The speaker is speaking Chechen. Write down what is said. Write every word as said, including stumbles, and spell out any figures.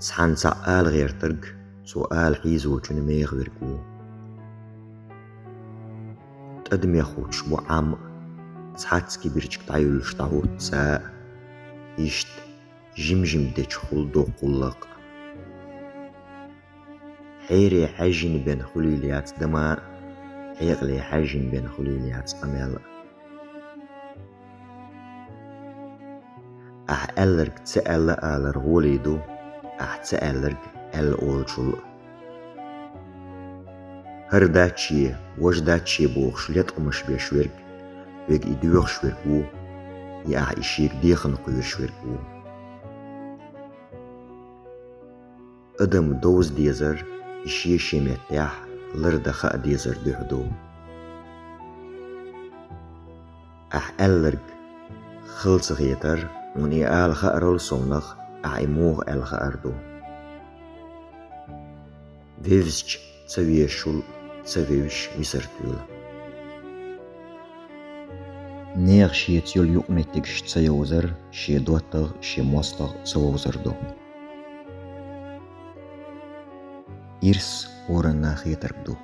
Цхьана цхьаъ ала гӀертарг цо ала хьийзочун меха верг ву. ТӀадамех хӀуттуш бу Ӏам а, цхьацца кибирчка дӀайолуш дӀахӀутту цӀа а, иштта жим-жим дечу хул доккха гӀуллакх а. Хьере хьаьжжина бен хуьлийла яц дама а, хьекъале хьаьжжина бен хуьлийла яц къамел а. Ахь аьлларг ца аьлла алар гӀоле ду, ахь ца аьлларг аьлла олучул а. ХӀара дац шен, важа дац шен бохуш леткъамаш беш верг, хьоьга и доьхуш верг ву, я ахь и шега дехна кхоьруш верг ву. Адам довза дезар, и шен-шен меттехь лардан хаа дезар дуьхьа ду. Ахь аьлларг хала ца хетар, хьуна и ала хаарал совнах, ахь и муха аьлла хаар ду. Вевзача ца везашул а ца вевзаш висар туьйла. Нехан шеца йолу юкъаметтигаш ца йовзар, шен доттагӀа, шен мостагӀа ца вовзар ду. Ирс хӀоранна хетарг ду.